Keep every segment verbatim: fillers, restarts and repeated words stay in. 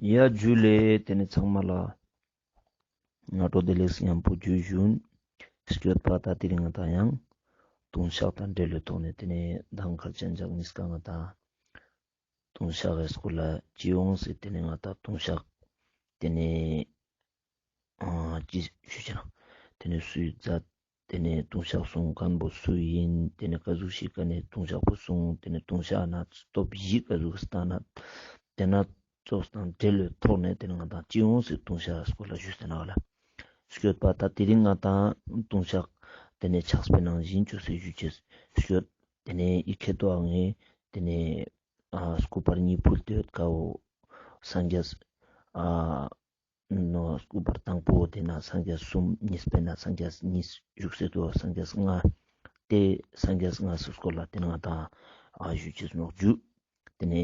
ཡ་ཇུ་ལེ། ཏེ་ནེ་ཚང་མ་ལ་སྔ་དྲོ་བདེ་ལེགས་ཉམ་པོ་ཇུ་ཞུན། སྐྱོད་པ་ད་དེ་རིང་ང་ཏང་ཡང་ལྟུང་བཤགས་དང་འབྲེལ་བའི་ཐོག་ནེ་ཏེ་ནེ་མདང་ཁར་ཅན་ཇག་ཉིས་ཀ་ང་ཏང་ལྟུང་བཤགས་སི་སྐོར་ལ་ཅི་ཡོང་སེ་ཏེ་ནེ་ང་ཏང་ལྟུང་བཤགས་ཏེ་ནེ་ཨ་ཅི་ཞུ་ཅེ་ན་ཏེ་ནེ་སུའི་མཛད། ཏེ་ནེ་ལྟུང་བཤགས་སྲུང་མཁན་པོ་སུ་ཡིན། ཏེ་ནེ་ཀ་ཟུག་ཞིག་ག་ནེ་ལྟུང་བཤགས་པོ་སྲུང་། ཏེ་ནེ་ལྟུང་བཤགས་ན་སྟོབས་བཞི་ཀ་ཟུག་སྟན་ན། ཏེ་ན་ཙོགས་དང་འབྲེལ་བའི་ཐོག་ནེ་ཏེ་ནེ་ང་ཏང་ཅི་ཡོང་སེ་ལྟུང་བཤགས་སྐོར་ལ་ཞུས་ཏེ་ན་ག་ལ་སྐྱོད་པ་ད་དེ་རིང་ང་ཏང་ལྟུང་བཤགས་ཏེ་ནེ་ཕྱག་དཔེ་ནང་བཞིན་ཅོས་སེ་ཞུ་ཅེས་སྐྱོད། ཏེ་ནེ་ཨི་ཁེ་ཏོ་ཨ་ངེ་ཏེ་ནེ་ཨ་སྐུ་པར་གཉིས་ཕུལ་ཏེ་ཡོད་ཀ་བོ་སངས་རྒྱས་ཨ་ནོ་སྐུ་པར་དང་པོ་ཏེ་ན་སངས་རྒྱས་གསུམ། གཉིས་པའི་ན་སངས་རྒྱས་གཉིས་བཞུགས་སེ་དུག། སངས་རྒྱས་ལྔ། ཏེ་སངས་རྒྱས་ལྔ་སུ་སྐོར་ལ་ཏེ་ནེ་ང་ཏང་ཨ་ཞུ་ཅེས་ནོག་ཇུ། ཏེ་ནེ་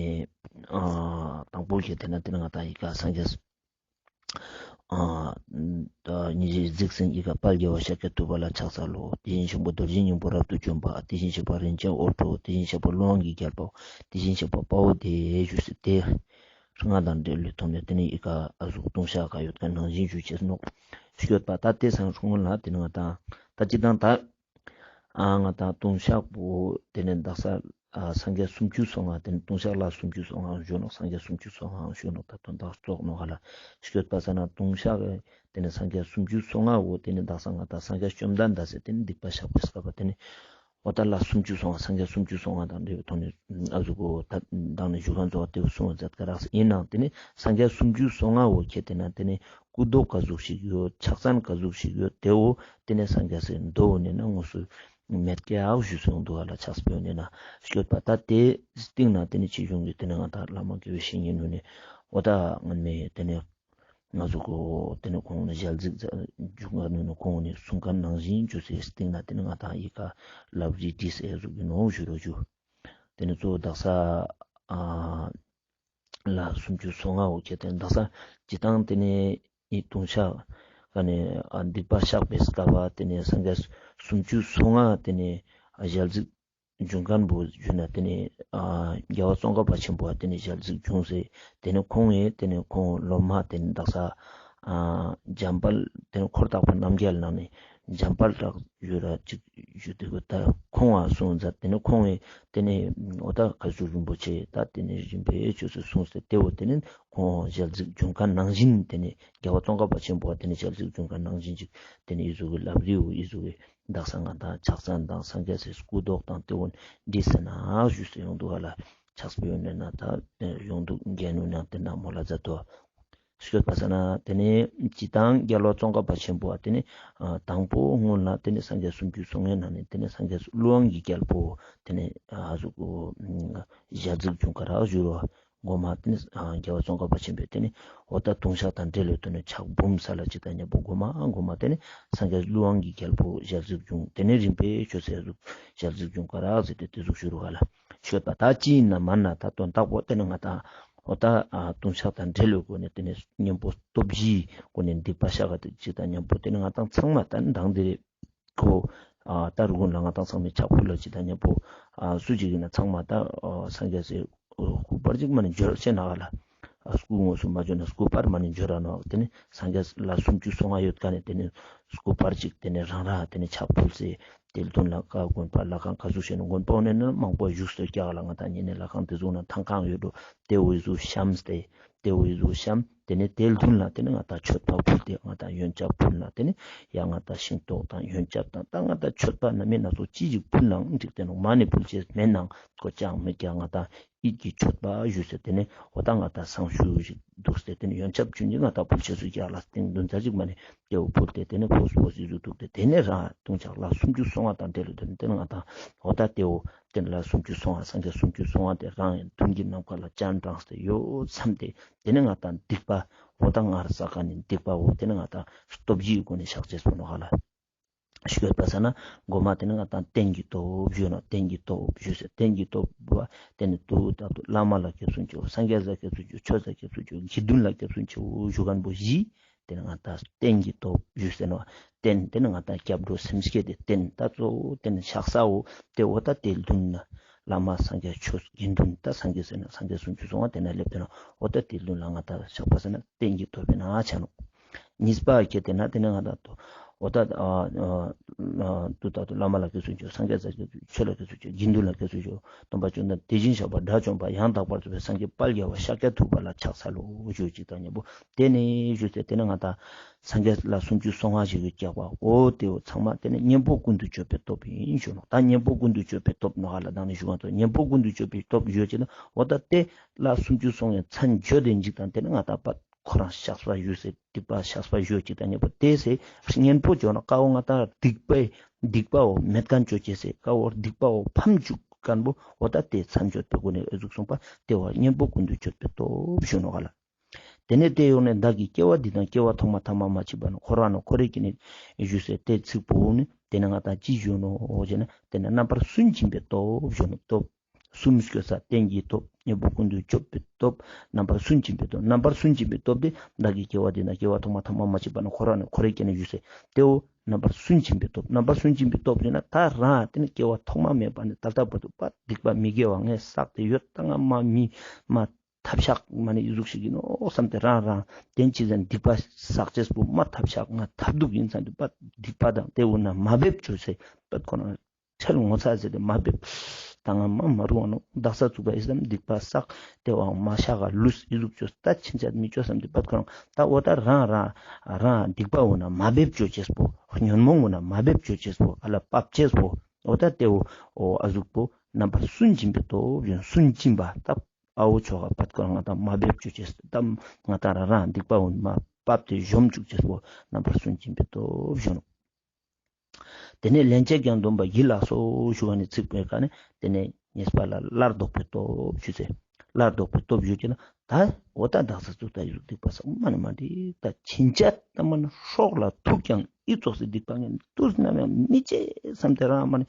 ཨ་དང་པོ་ཁེ་ཏེ་ན་ཏེ་ནེ་ང་ཏང་ཨི་ཀ་སངས་རྒྱས་ཨ་ད་ཉི་ཤུ་རྩ་གཅིག་ཟིན་ཨི་ཀ་དཔལ་རྒྱལ་བ་ཤཱཀྱ་ཐུབ་པ་ལ་ཕྱག་འཚལ་ལོ། དེ་བཞིན་གཤེགས་པ་རྡོ་རྗེ་སྙིང་པོ་རབ་ཏུ་འཇོམས་པ། དེ་བཞིན་གཤེགས་པ་རིན་ཆེན་འོད་འཕྲོ། དེ་བཞིན་གཤེགས་པ་ཀླུ་དབང་གི་རྒྱལ་པོ། དེ་བཞིན་གཤེགས་པ་དཔའ་བོ་དེ་ཞུས་སེ་ཏེ་ལྔ་དང་འབྲེལ་བའི་ཐོག་ནེ་ཏེ་ནེ་ཨི་ཀ་ཨ་ཟུག་ལྟུང་བཤགས་ཀ་ཡོད་ཀ་ནང་བཞིན་ཞུ་ཅེས་ནོག་སྐྱོད་པ་ད་ཏེ་སང་སྔོན་ལ་ཏེ་ནེ་ང་ཏང་ད་ཅི་དང་ད་ཨ་ང་ཏང་ལྟུང་བཤགས་པོ་ཏེ་ནེ་དག་ས་ཨ་སངས་རྒྱས་སུམ་ཅུ་སོ་ལྔ་ཏེ་ནེ་ལྟུང་བཤགས་ལ་སུམ་ཅུ་སོ་ལྔ་ཞུ་ནོག། སངས་རྒྱས་སུམ་ཅུ་སོ་ལྔ་ཞུ་ནོག། ད་དོན་དག་རྫོགས་ནོག་ག་ལ་སྐྱོད་པ་ས་ན་ལྟུང་བཤགས་ཏེ་ནེ་སངས་རྒྱས་སུམ་ཅུ་སོ་ལྔ་བོ་ཏེ་ནེ་དག་ས་ང་ཏང་སངས་རྒྱས་བཅོམ་ལྡན་འདས་སི་ཏེ་ནེ་སྡིག་པ་བཤགས་པའི་སྐབས་པ་ཏེ་ནེ་འོ་ད་ལ་སུམ་ཅུ་སོ་ལྔ་སངས་རྒྱས་སུམ་ཅུ་སོ་ལྔ་དང་འབྲེལ་བའི་ཐོག་ནེ་ཨ་ཟུག་གོ་ད་མདང་ནེ་ཞུ་མཁན་ཙོགས་ཏེ་བོ་གསུང་བ་མཛད་ཀ་རག་ཡིན་ནའང་ཏེ་ནེ་སངས་རྒྱས་སུམ་ཅུ་སོ་ལྔ་བོ་ཁེ་ཏེ་ན་ཏེ་ནེ་སྐུ་མདོག་ཀ་ཟུག་ཞིག་ཡོད། ཕྱག་མཚན་ཀ་ཟུག་ཞིག་ཡོད། ཏེ་བོ་ཏེ་ནེ་སངས་རྒྱས་སི་མདོ་བོ་ནེ་ན་དངོས་སུ་མེད་ཀྱག་ཞུས་སེ་ཡོང་དུག་ག་ལ་ཕྱག་དཔེ་བོ་ནེ་ན་སྐྱོད་པ་ད་ཏེ་སྟིང་ནེ་ཏེ་ནེ་ཆེ་ཆུང་གི་ཏེ་ནེ་ང་ཏང་བླ་མ་དགེ་བའི་བཤེས་གཉེན་ནུ་ནེ་འོ་ད་སྔོན་མེ་ཏེ་ནེ་ང་ཟུག་གོ་ཏེ་ནེ་ཁོང་ནི་ཞལ་གཟིགས་འཇུག་ག་ནུ་ནེ་ཁོང་ནི་གསུང་མཁན་ནང་བཞིན་ཅོས་སེ་སྟིང་ནེ་ཏེ་ནེ་ང་ཏང་ཨི་ཀ་ལབ་རི་བྲིས་སེ་ཟུག་གི་ནོ་ཞུ་རོགས་ཞུ། ཏེ་ནེ་གཙོ་བོ་དག་ས་ཨ་ལ་སུམ་ཅུ་སོ་ལྔ་བོ་ཁེ་ཏེ་ན་དག་ས་ཅི་དང་ཏེ་ནེ་ཨི་ལྟུང་བཤགས་ཀ་ནེ་ཨ་སྡིག་པ་བཤགས་པའི་སྐབས་པ་ཏེ་ནེ་སངས་རྒྱས་སུམ་ཅུ་སོ་ལྔ་ཏེ་ནེ་ཨ་ཞལ་གཟིགས་འབྱུང་མཁན་པོ་ཞུ་ན་ཏེ་ནེ་ཨ་རྒྱལ་བ་ཙོང་ཁ་པ་ཆེན་པོ་ཏེ་ནེ་ཞལ་གཟིགས་བྱུང་སེ་ཏེ་ནེ་ཁོང་ངི་ཏེ་ནེ་ཁོང་སློབ་མ་ཏེ་ནེ་དག་ས་ཨ་འཇམ་དཔལ་ཏེ་ནེ་འཁོར་དག་པ་རྣམ་རྒྱལ་ནང་ནེ་འཇམ་དཔལ་གྲགས་ཞུ་ར་ཅིག་ཞུ་ཏེ་གོ་ད་ཁོང་ང་གསུངས་མཛད། ཏེ་ནེ་ཁོང་ངི་ཏེ་ནེ་འོ་ད་བཀའ་ཟུར་རིན་པོ་ཆེ་ད་ཏེ་ནེ་རིམ་པས་ཅོས་སེ་གསུངས་སེ་ཏེ་བོ་ཏེ་ནེ་ཁོང་ཞལ་གཟིགས་འབྱུང་མཁན་ནང་བཞིན་ཏེ་ནེ་རྒྱལ་བ་ཙོང་ཁ་པ་ཆེན་པོ་ཏེ་ནེ་ཞལ་གཟིགས་འབྱུང་མཁན་ནང་བཞིན་ཅིག་ཏེ་ནེ་ཨི་ཟུག་གི་ལབ་རི་བོ་ཨི་ཟུག་གི་དག་ས་ང་ཏང་ཕྱག་མཚན་དང་སངས་རྒྱས་སི་སྐུ་མདོག་དང་ཏེ་བོ་བྲིས་སེ་ན་ཞུས་སེ་ཡོང་དུག་ག་ལ་ཕྱག་དཔེ་བོ་ནེ་ན་ད་ཡོང་དུག་རྒྱན་ནུ་ནང་ཏེ་ན་མོལ་ལ་མཛད་དོ། སྐྱོད་པ་ས་ན་ཏེ་ནེ་སྤྱིར་བཏང་རྒྱལ་བ་ཙོང་ཁ་པ་ཆེན་པོ་ཏེ་ནེ་ཨ་དང་པོ་སྔོན་ལ་ཏེ་ནེ་སངས་རྒྱས་སུམ་ཅུ་སོ་ལྔའི་ནང་ནེ་ཏེ་ནེ་སངས་རྒྱས་ཀླུ་དབང་གི་རྒྱལ་པོ་ཏེ་ནེ་ཨ་ཟུག་གོ་ཞལ་གཟིགས་བྱུང་ཀ་རག་ཞུ་རོགས། གོ་མ་ཏེ་ནེ་ཨ་རྒྱལ་བ་ཙོང་ཁ་པ་ཆེན་པོས་ཏེ་ནེ་འོ་ད་ལྟུང་བཤགས་དང་འབྲེལ་བའི་ཐོག་ནེ་ཕྱག་འབུམ་ས་ལ་ཅིག་དང་མཉམ་པོ་གོ་མ་གོ་མ་ཏེ་ནེ་སངས་རྒྱས་ཀླུ་དབང་གི་རྒྱལ་པོ་ཞལ་གཟིགས་བྱུང་། ཏེ་ནེ་རིམ་པས་ཅོས་སེ་ཟུག་ཞལ་གཟིགས་བྱུང་ཀ་རག་ཟེར་ཏེ་ཏེ་ཟུག་ཞུ་རོགས་ག་ལ་སྐྱོད་པ་ད་ཅི་ཡིན་ན་མན་ན་ད་དོན་དག་པོ་ཏེ་ནེ་ང་ཏང་འོ་ད་ཨ་ལྟུང་བཤགས་དང་འབྲེལ་བའི་སྒོ་ནེ་ཏེ་ནེ་མཉམ་པོ་སྟོབས་བཞིའི་སྒོ་ནེ་སྡིག་པ་བཤགས་ཀ་ཅིག་དང་མཉམ་པོ་ཏེ་ནེ་ང་ཏང་ཚང་མ་ད་མདང་འདི་རེད། ཁོ་ཨ་ད་རུ་གུན་ལ་ང་ཏང་ཚང་མས་ཕྱག་ཕུལ་ལ་ཅིག་དང་མཉམ་པོ་ཨ་སུ་ཅིག་ཡིན་ན་ཚང་མ་ད་ཨ་སངས་རྒྱས་སི་སྐུ་པར་ཅིག་མ་ནེ་འབྱོར་ཅེ་ན་ག་ལ་ཨ་སྐུ་དངོས་སུ་མ་འབྱོར་ན་སྐུ་པར་མ་ནེ་འབྱོར་ར་ནོག། ཏེ་ནེ་སངས་རྒྱས་ལ་སུམ་ཅུ་སོ་ལྔ་ཡོད་ཀ་ནེ་ཏེ་ནེ་སྐུ་པར་ཅིག་ཏེ་ནེ་རང་ར་ཏེ་ནེ་ཕྱག་ཕུལ་སེ་ཏེ་ལ་དུན་ལ་ཀ་དགོན་པ་ལྷ་ཁང་ཀ་ཟུག་ཤེས་ན་དགོན་པ་འོ་ནེ་ན་མང་པོ་བཞུགས་སོ་ཀྱག་ལ་ང་ཏང་ཉེ་ནེ་ལྷ་ཁང་ཏེ་ཟུག་ན་ཐང་ཁང་ཡོད་འགྲོ། ཏེ་འོ་ཟུག་བཤམས་ཏེ་ཏེ་འོ་ཟུག་བཤམས། ཏེ་ནེ་ཏེ་ལ་དུན་ལ་ཏེ་ནེ་ང་ཏང་མཆོད་པ་ཕུལ་ཏེ་ང་ཏང་ཡོན་ཆབ་ཕུལ་ན་ཏེ་ནེ་ཡ་ང་ཏང་ཤིང་ཏོག་དང་ཡོན་ཆབ་དང་ད་ང་ཏང་མཆོད་པ་ན་མེ་ན་སོ་ཅི་ཞིག་ཕུལ་ནའང་འགྲིག་ཏེ་ནོག། མ་ནེ་ཕུལ་ཅེས་མེད་ནའང་ཁོ་ཅང་མེད་ཀྱག་ང་ཏང་ཡིད་ཀྱི་མཆོད་པ་ཞུས་སེ་ཏེ་ནེ་འོ་ད་ང་ཏང་སང་ཞུ་ཞིག་དུག་སྟེ་ཏེ་ནེ་ཡོན་ཆབ་ཆུན་ཅིག་ང་ཏང་ཕུལ་ཅེས་སུ་ཀྱག་ལ་སྟེང་དུན་ཚ་ཅིག་མ་ནེ་ཏེ་བོ་ཕུལ་ཏེ་ཏེ་ནེ་ཕོས་ཕོས་ཡི་ཟུག་དུག་སྟེ་ཏེ་ནེ་རང་ལྟུང་བཤགས་ལ་སུམ་ཅུ་སོ་ལྔ་དང་འབྲེལ་ལོ་ཏེ་ནེ་ཏེ་ནེ་ང་ཏང་འོ་ད་ཏེ་བོ་ཏེ་ནེ་ལ་སུམ་ཅུ་སོ་ལྔ་སངས་རྒྱས་སུམ་ཅུ་སོ་ལྔ་ཏེ་རང་ཡང་དུན་གྱི་ནམ་མཁའ་ལ་སྤྱན་དྲངས་ཏེ་ཡོད་མཚམས་ཏེ་ཏེ་ནེ་ང་ཏང་སྡིག་པ་འོ་ད་སྔར་བསགས་ཀ་ནེ་སྡིག་པ་བོ་ཏེ་ནེ་ང་ཏང་སྟོབས་བཞིའི་སྒོ་ནེ་བཤགས་ཅེས་པོ་ནོག་ག་ལ། སྐྱོད་པ་ས་ན་གོ་མ་ཏེ་ནེ་ང་ཏང་རྟེན་གྱི་སྟོབས་ཞུས་ན་རྟེན་གྱི་སྟོབས་ཞུས་སེ་རྟེན་གྱི་སྟོབས་བ་ཏེ་ནེ་དུ་ད་དུ་བླ་མ་ལ་སྐྱབས་སུ་མཆིའོ། སངས་རྒྱས་ལ་སྐྱབས་སུ་མཆིའོ། ཆོས་ལ་སྐྱབས་སུ་མཆིའོ། དགེ་འདུན་ལ་སྐྱབས་སུ་མཆིའོ་ཞུ་མཁན་པོ་བཞི། ཏེ་ནེ་ང་ཏང་རྟེན་གྱི་སྟོབས་ཞུས་སེ་ནོག། རྟེན་ཏེ་ནེ་ང་ཏང་སྐྱབས་འགྲོ་སེམས་བསྐྱེད་དེ་རྟེན་ད་གཙོ་བོ་ཏེ་ནེ་ཕྱག་ས་བོ་ཏེ་འོ་ད་ཏེ་ལ་དུན་ན་ བླ་མ་སངས་རྒྱས་ཆོས་དགེ་འདུན། ད་སངས་རྒྱས་ཟེར་ན་སངས་རྒྱས་སུམ་ཅུ་སོ་ལྔ་དེ་ན་སླེབས་ཏེ་ན་འོ་ད་དེ་ལུན་ལ་ང་ཏང་ཆགས་པ་ཟེར་ན་རྟེན་གྱི་སྟོབས་ཡིན་ན་ཆ་ནོག། གཉིས་པ་ཁྱེད་དེ་ན་དེ་ན་ང་ཏང་དོ་འོ་ད་ཨ་ཨ་ཨ་དུ་ད་དུ་བླ་མ་ལ་དགེ་སུ་ཅོ། སངས་རྒྱས་ལ་དགེ་སུ་ཅོ། ཆོས་ལ་དགེ་སུ་ཅོ། དགེ་འདུན་ལ་དགེ་སུ་ཅོ། སྟོན་པ་བཅོམ་ལྡན་དེ་བཞིན་གཤེགས་པ་དགྲ་བཅོམ་པ་ཡང་དག་པར་རྫོགས་པའི་སངས་རྒྱས་དཔལ་རྒྱལ་བ་ཤཱཀྱ་ཐུབ་པ་ལ་ཕྱག་འཚལ་ལོ་ཞུ་ཅིག་དང་མཉམ་པོ་དེ་ནས་ཞུས་ཏེ་དེ་ན་ང་ཏང་སངས་རྒྱས་ལ་སུམ་ཅུ་སོ་ལྔ་ཞིག་གི་སྐྱག་པ་འོ་དེ་འོ་ཚང་མ་དེ་ནས་གཉེན་པོ་ཀུན་ཏུ་སྤྱོད་པའི་སྟོབས་ཡིན་ཞུ་ནོག། ད་གཉེན་པོ་ཀུན་ཏུ་སྤྱོད་པའི་སྟོབས་ནོ་ཧ་ལ་དང་ནི་ཞུ་གང་དོ་གཉེན་པོ་ཀུན་ཏུ་སྤྱོད་པའི་སྟོབས་ཡོད་ཅེ་ན་འོ་ད་དེ་ལ་སུམ་ཅུ་སོ་ལྔའི་མཚན་བརྗོད་དེ་འཇིག་དང་དེ་ནས་ང་ཏང་པ་ཁོ་རང་བཤགས་པ་ཞུས་སེ་སྡིག་པ་བཤགས་པ་ཞུས་ཅིག་དང་མཉམ་པོ་དེ་སེ་གཉེན་པོ་ཅོ་ན་ཀ་བོ་ང་ཏང་སྡིག་པའི་སྡིག་པའོ་མེད་མཁན་ཅོ་ཅེས་སེ་ཀ་བོ་སྡིག་པའོ་ཕམ་བཅུག་མཁན་པོ་འོ་ད་དེ་མཚན་བརྗོད་པའི་སྒོ་ནས་ཨེ་ཟུག་གསུངས་པ་དེ་བོ་གཉེན་པོ་ཀུན་ཏུ་སྤྱོད་པའི་སྟོབས་ཞུ་ནོག་ག་ལ། དེ་ནས་དེ་ཡོང་ནས་བདག་གིས་སྐྱེ་བ་འདི་དང་སྐྱེ་བ་ཐོག་མ་ཐ་མ་མ་མཆིས་པ་ནས་འཁོར་བ་ནང་འཁོར་རེ་སྐྱེ་ནས་ཞུས་སེ་དེ་ཚིག་པོ་ནི་དེ་ནས་ང་ཏང་ཅི་ཞུ་ནོག་ཟེར་ན་དེ་ནས་རྣམ་པར་སུན་འབྱིན་པའི་སྟོབས་ཞུ་ནོག། སྟོབས། གསུམ་སྐྱོ་ས་རྟེན་གྱི་སྟོབས། གཉེན་པོ་ཀུན་ཏུ་སྤྱོད་པའི་སྟོབས། རྣམ་པར་སུན་འབྱིན་པའི་སྟོབས། རྣམ་པར་སུན་འབྱིན་པའི་སྟོབས་དེ་བདག་གིས་སྐྱེ་བ་འདི་ན་སྐྱེ་བ་ཐོག་མ་ཐ་མ་མ་མཆིས་པ་ནས་འཁོར་བ་ནས་འཁོར་རེ་སྐྱེ་ནས་ཞུས་སེ་དེ་འོ་རྣམ་པར་སུན་འབྱིན་པའི་སྟོབས། རྣམ་པར་སུན་འབྱིན་པའི་སྟོབས་ཟེར་ན་ད་རང་དེ་ནས་སྐྱེ་བ་ཐོག་མ་མེད་པ་ནས་ད་ལྟ་བར་དུ་པ་སྡིག་པ་མི་དགེ་བ་ངས་བསགས་ཏེ་ཡོད་ད་ང་མ་མི་མ་ཐབས་ཤག་མ་ནི་ཨི་ཟུག་ཞིག་ཡིན་ནོག་བསམ་སྟེ་རང་རང་དེན་ཅི་ཟེར་སྡིག་པ་བསགས་ཅེས་པོ་མ་ཐབས་ཤག་ང་ཐབས་སྡུག་ཡིན་བསམ་སྟེ་པ་སྡིག་པ་དང་དེ་འོ་ན་མ་འབེབས་བཅོས་སེ་པ་ཁོ་ན་ཁྲེལ་ངོ་ཚ་ཟེར་ཏེ་མ་འབེབས། ད་ང་མ་མ་རུང་བ་ནོ་དག་ས་ཚུགས་པ་ཨི་སམ་སྡིག་པ་བསགས་ཏེ་བའང་མ་ཤག་ག་ལུས་ཨི་ཟུག་བཅོས་ད་ཕྱིན་ཆད་མི་བཅོས་བསམ་སྟེ་པ་ཁོ་རང་ད་འོ་ད་རང་རང་རང་སྡིག་པ་འོ་ན་མ་འབེབས་བཅོས་ཅེས་པོ་ཉོན་མོངས་འོ་ན་མ་འབེབས་བཅོས་ཅེས་པོ་ཨ་ལ་བབ་ཅེས་པོ་འོ་ད་དེ་འོ་ཨ་ཟུག་པོ་རྣམ་པར་སུན་འབྱིན་པའི་སྟོབས་ཡོད། སུན་འབྱིན་པ་ད་ཨ་བོ་ཆོ་ག་པད་ཁོ་རང་ང་ཏང་མ་འབེབས་བཅོས་ཅེས་ད་ང་ཏང་རང་རང་སྡིག་པ་འོ་ན་མ་བབ་སྟེ་གཞོམ་བཅུག་ཅེས་པོ་རྣམ་པར་སུན་འབྱིན་པའི་སྟོབས་ཡོད་ནོ། དེ་ནས་སླན་ཆད་ཀྱང་སྡོམ་པ་ཡིད་ལ་སོགས་ཞུ་བ་ནི་ཚིག་པའི་ཀ་ནས་དེ་ནས་ཉེས་པ་ལ་སླར་ལྡོག་པའི་སྟོབས་ཞུ་ཚེ། སླར་ལྡོག་པའི་སྟོབས་ཞུ་ཅེ་ན་ད་འོ་ད་དག་ས་ཚུགས་ད་ཡུལ་སྡིག་པ་བསགས་མ་ནི་མ་འདི་ད་ཕྱིན་ཆད་ད་མ་ན་སྲོག་ལ་ཐུག་ཀྱང་ཨི་ཙོགས་སི་སྡིག་པ་ངན་དུས་ནམ་ཡང་མི་བྱེད་བསམ་སྟེ་རང་མ་ནི་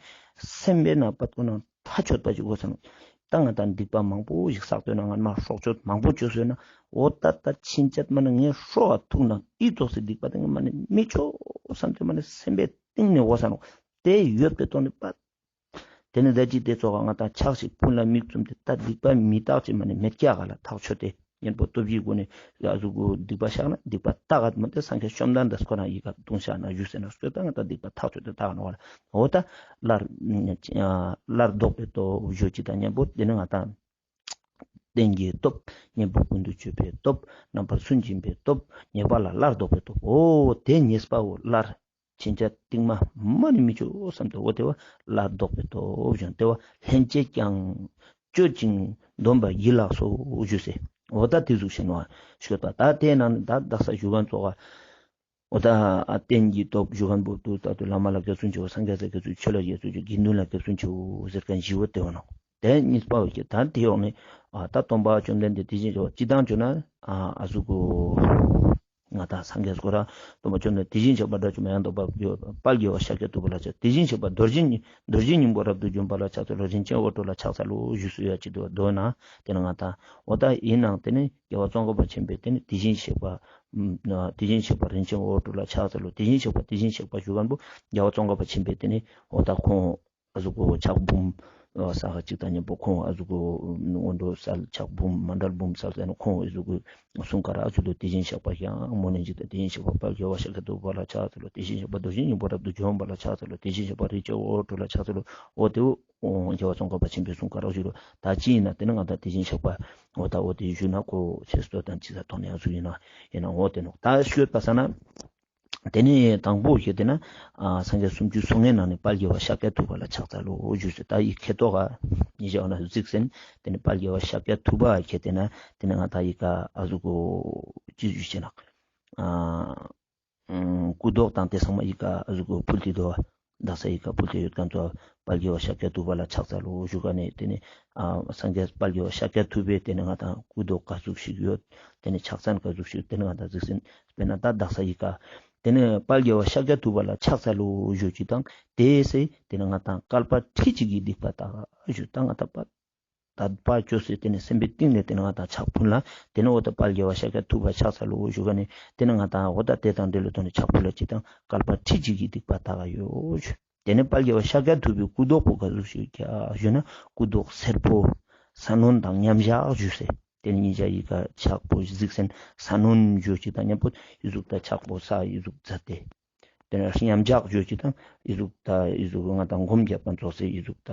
སེམས་པའི་ནང་པད་ཁོ་ན་མཐའ་ཆོད་པ་ཞིག་དགོས་ས་ནོ། ད་ང་ད་སྡིག་པ་མང་པོ་ཞིག་བསགས་ཏེ་ན་ང་མ་སྲོག་གཅོད་མང་པོ་བཅོས་སོང་ན་འོ་ད་ད་ཕྱིན་ཆད་མ་ནི་ངའི་སྲོག་ཐུག་ན་ཨི་ཙོགས་སི་སྡིག་པ་དེ་ང་མ་ནི་མི་བཅོ་བསམ་སྟེ་མ་ནི་སེམས་པའི་གཏིང་ནས་འོ་ས་ནོ། དེ་ཡོད་པའི་ཐོག་ནས་པ། དེ་ནི་ད་ཅི་དེ་ཚོ་ག་ང་ད་ཕྱག་ཞིག་ཕུལ་ལ་དམིགས་བཙུམ་སྟེ་ད་སྡིག་པ་མི་རྟག་ཅེས་མ་ནི་མེད་ཀྱག་ག་ལ་ཐག་ཆོད་དེ་གཉེན་པོ་སྟོབས་བཞིའི་སྒོ་ནས་ཡ་གཟུགས་སྒོ་སྡིག་པ་བཤགས་ན་སྡིག་པ་རྟག་ག་མ་དེ་སངས་རྒྱས་བཅོམ་ལྡན་འདས་ཁོ་རང་ཡི་ག་གདུང་བཤགས་ན་ཞུས་ཟེར་ན་སྐྱོད་ད་ང་ད་སྡིག་པ་ཐག་ཆོད་དེ་རྟག་ག་ནོ་ག་ལ་འོ་ད་སླར་སླར་ལྡོག་པའི་སྟོབས་ཞུ་ཅིག་དང་མཉམ་པོ་དེ་ནི་ང་ད་རྟེན་གྱི་སྟོབས། གཉེན་པོ་ཀུན་ཏུ་སྤྱོད་པའི་སྟོབས། རྣམ་པར་སུན་འབྱིན་པའི་སྟོབས། ཉེས་པ་ལ་སླར་ལྡོག་པའི་སྟོབས། འོ་དེ་ཉེས་པ་བོ་སླར་ཕྱིན་ཆད་རྟིང་མ་མ་ནི་མི་བཅོ་བསམ་སྟེ་འོ་དེ་བ་སླར་ལྡོག་པའི་སྟོབས་ཞུ་ནོ། དེ་བ་སླན་ཆད་ཀྱང་སྤྱོད་ཅིང་སྡོམ་པ་ཡིད་ལ་སོགས་ཞུས་སེ། འོ་ད་དེ་ཟུག་ཤེས་ནོ་ཞུ་ད་ད་དེ་ནང་ད་དག་ས་ཞུ་གན་ཙོགས་འོ་ད་རྟེན་གྱི་སྟོབས་ཞུ་གན་པོ་དུ་ད་དུ་བླ་མ་ལ་དགེ་བསུན་ཆེའོ། སངས་རྒྱས་ལ་དགེ་བསུན་ཆེའོ། ཆོས་ལ་དགེ་བསུན་ཆེའོ། དགེ་འདུན་ལ་དགེ་བསུན་ཆེའོ་ཟེར་གན་བཞི་བོ་དེ་བ་ནོ། དེ་གཉིས་པ་བོ་ཀྱེ་ད་དེ་ཡོང་ནས་ཨ་ད་སྟོན་པ་བཅོམ་ལྡན་འདས་དེ་བཞིན་གཤེགས་པ་སྤྱི་བཏང་བཅོ་ན་ཨ་ཨ་ཟུག་གོ་ང་ད་སངས་རྒྱས་སྐོར་ར་སྟོན་པ་བཅོམ་ལྡན་འདས་དེ་བཞིན་གཤེགས་པ་དགྲ་བཅོམ་པ་ཡང་དག་པར་རྒྱལ་བ་དཔལ་རྒྱལ་བ་ཤཱཀྱ་ཐུབ་པ་ལ་ཕྱག་དེ་བཞིན་གཤེགས་པ་རྡོ་རྗེ་རྡོ་རྗེ་སྙིང་པོ་རབ་ཏུ་འཇོམས་པ་ལ་ཕྱག་འཚལ་ལོ། རིན་ཆེན་འོད་འཕྲོ་ལ་ཕྱག་འཚལ་ལོ་ཞུས་སུ་ཡ་ཅི་དུ་བ་དོ་ན་དེ་ན་ང་ད་འོ་ད་ཡིན་ནང་དེ་ནི་རྒྱལ་བ་ཙོང་ཁ་པ་ཆེན་པོས་དེ་ནི་དེ་བཞིན་གཤེགས་པ་དེ་བཞིན་གཤེགས་པ་རིན་ཆེན་འོད་འཕྲོ་ལ་ཕྱག་འཚལ་ལོ། དེ་བཞིན་གཤེགས་པ་དེ་བཞིན་གཤེགས་པ་ཞུ་གན་པོ་རྒྱལ་བ་ཙོང་ཁ་པ་ཆེན་པོས་དེ་ནི་འོ་ད་ཁོང་ཨ་ཟུག་གོ་ཕྱག་འབུམ་ས་ག་ཅིག་དང་མཉམ་པོ་ཁོང་ཨ་ཟུག་གོ་སྔོན་འགྲོ་སལ་ཕྱག་འབུམ་མཎྜལ་འབུམ་སལ་ཟེར་ན་ཁོང་ཨ་ཟུག་གོ་གསུང་ཀ་ར་ཨ་ཟུག་ལོ། དེ་བཞིན་གཤེགས་པ་ཡང་མོ་ནི་འཇིག་རྟེན་དེ་བཞིན་གཤེགས་པ་དཔལ་རྒྱལ་བ་ཤཱཀྱ་ཐུབ་པ་ལ་ཕྱག་འཚལ་ལོ། དེ་བཞིན་གཤེགས་པ་རྡོ་རྗེ་སྙིང་པོ་རབ་ཏུ་འཇོམས་པ་ལ་ཕྱག་འཚལ་ལོ། དེ་བཞིན་གཤེགས་པ་རིན་ཆེན་འོད་འཕྲོ་ལ་ཕྱག་འཚལ་ལོ། འོ་དེ་བོ་རྒྱལ་བ་ཙོང་ཁ་པ་ཆེན་པོས་གསུང་ཀ་ར་ཨ་ཟུག་ལོ། ད་ཅི་ཡིན་ན་དེ་ནི་ང་ད་དེ་བཞིན་གཤེགས་པ་འོ་ད་འོ་དེ་ཞུ་ན་ཁོ་ཆེ་སྟོད་དང་ཅི་ས་ཐོག་ནས་ཨ་ཟུག་ཡིན་ན་ཡིན་ན་འོ་དེ་ནོ། ད་ཤོད་པ་ས་ན། དེ་ནས་དང་པོ་ཞིག་དེ་ན་ཨ་སངས་རྒྱས་སུམ་ཅུ་སོ་ལྔའི་ནང་ནས་དཔལ་རྒྱལ་བ་ཤཱཀྱ་ཐུབ་པ་ལ་ཕྱག་འཚལ་ལོ་ཞུས་སེ་ད་ཡི་ཁེ་ཏོག་ག་ཉི་ཤ་འོ་ན་གཟིགས་སེན། དེ་ནས་དཔལ་རྒྱལ་བ་ཤཱཀྱ་ཐུབ་པ་ཁེ་དེ་ན་དེ་ནས་ང་ད་ཡི་ཀ་ཨ་ཟུག་གོ་ཅི་ཞུ་ཅེ་ན་ཨ་སྐུ་མདོག་དང་དེ་ཚང་མ་ཡི་ཀ་ཨ་ཟུག་གོ་ཕུལ་ཏེ་དོ། དག་ས་ཡི་ཀ་ཕུལ་ཏེ་ཡོད་ཁན་ཚོ་དཔལ་རྒྱལ་བ་ཤཱཀྱ་ཐུབ་པ་ལ་ཕྱག་འཚལ་ལོ་ཞུ་ག་ནས་དེ་ནས་ཨ་སངས་རྒྱས་དཔལ་རྒྱལ་བ་ཤཱཀྱ་ཐུབ་པའི་དེ་ནས་ང་ད་སྐུ་མདོག་ག་ཟུག་ཞིག་ཡོད། དེ་ནས་ཕྱག་མཚན་ག་ཟུག་ཞིག་དེ་ནས་ང་ད་གཟིགས་སེན། དཔེར་ན་ད་དག་ས་ཡི་ཀ་དེ་ནས་དཔལ་རྒྱལ་བ་ཤཱཀྱ་ཐུབ་པ་ལ་ཕྱག་འཚལ་ལོ་ཞུ་ཅིག་དང་དེ་སེ་དེ་ནས་ང་ད་བསྐལ་པ་ཁྲི་གཅིག་གི་སྡིག་པ་དག་ཞུ་ད་ང་ད་པ། དད་པ་བཅོས་སེ་དེ་ནས་སེམས་པའི་གཏིང་ནས་དེ་ནས་ང་ད་ཕྱག་ཕུལ་ལ་དེ་ནས་འོ་ད་དཔལ་རྒྱལ་བ་ཤཱཀྱ་ཐུབ་པ་ཕྱག་འཚལ་ལོ་ཞུ་ག་ནས་དེ་ནས་ང་ད་འོ་ད་དེ་དང་འབྲེལ་ལོ་དོན་ནས་ཕྱག་ཕུལ་ལ་ཅིག་དང་བསྐལ་པ་ཁྲི་གཅིག་གི་སྡིག་པ་དག་ཡོད་ཞུ། ཏེ་ནེ་དཔལ་རྒྱལ་བ་ཤཱཀྱ་ཐུབ་པའི་སྐུ་མདོག་པོ་ག་ཟུག་ཞིག་ཡོད་ཀྱག་ཞུ་ན་སྐུ་མདོག་སེར་པོ། ས་གནོན་དང་མཉམ་བཞག་ཞུས་སེ། ཏེ་ནེ་ཉེ་ཞའི་ཀ་ཕྱག་པོ་གཟིགས་སེན་ས་གནོན་ཞུ་ཅིག་དང་མཉམ་པོ་ཨི་ཟུག་ད་ཕྱག་པོ་ས་ཨི་ཟུག་མཛད་དེ། ཏེ་ནེ་མཉམ་བཞག་ཞུ་ཅིག་དང་ཨི་ཟུག་ད་ཨི་ཟུག་ང་དང་སྒོམ་རྒྱབ་པ་ཙོགས་སེ་ཨི་ཟུག་ད་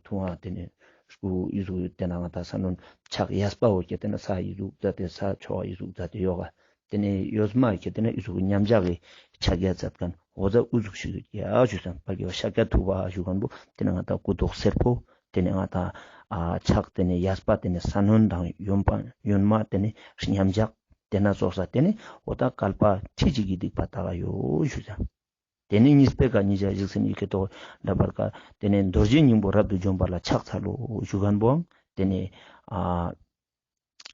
ཐུང་བ་ཏེ་ནེ་སྐུ་ཨི་ཟུག་ཏེ་ན་ང་དང་ས་གནོན་ཕྱག་གཡས་པ་བོ་ཁྱེར་ཏེ་ན་ས་ཨི་ཟུག་མཛད་དེ་ས་ཕྱོགས་ཨི་ཟུག་མཛད་དེ་ཡོད་ག། ཏེ་ནེ་གཡོན་མ་ཁྱེར་ཏེ་ན་ཨི་ཟུག་མཉམ་བཞག་གི་ཕྱག་རྒྱ་མཛད་ཁན་འོ་ཟ་ཨུ་ཟུག་ཞིག་ཡོད་ཀྱག་ཞུས་སེན། དཔལ་རྒྱལ་བ་ཤཱཀྱ་ཐུབ་པ་ཞུ་ཁན་བོ་ཏེ་ནེ་ང་དང་སྐུ་མདོག་སེར་པོ། ཏེ་ནེ་ང་དང་ཨ་ཕྱག་ཏེ་ནེ་གཡས་པ་ཏེ་ནེ་ས་གནོན་དང་གཡོན་པ་གཡོན་མ་ཏེ་ནེ་མཉམ་བཞག་ཏེ་ན་ཙོགས་ས་ཏེ་ནེ་འོ་ད་བསྐལ་པ་ཁྲི་གཅིག་གི་སྡིག་པ་དག་ཡོད་ཞུས་སེན། ཏེ་ནེ་གཉིས་པའི་ཀ་ཉེ་ཞ་གཟིགས་སེན་ཡི་གེ་ཐོག་འདྲ་པར་ཀ་ཏེ་ནེ་རྡོ་རྗེ་སྙིང་པོ་རབ་ཏུ་འཇོམས་པ་ལ་ཕྱག་འཚལ་ལོ་ཞུ་ཁན་བོའང་ཏེ་ནེ་ཨ་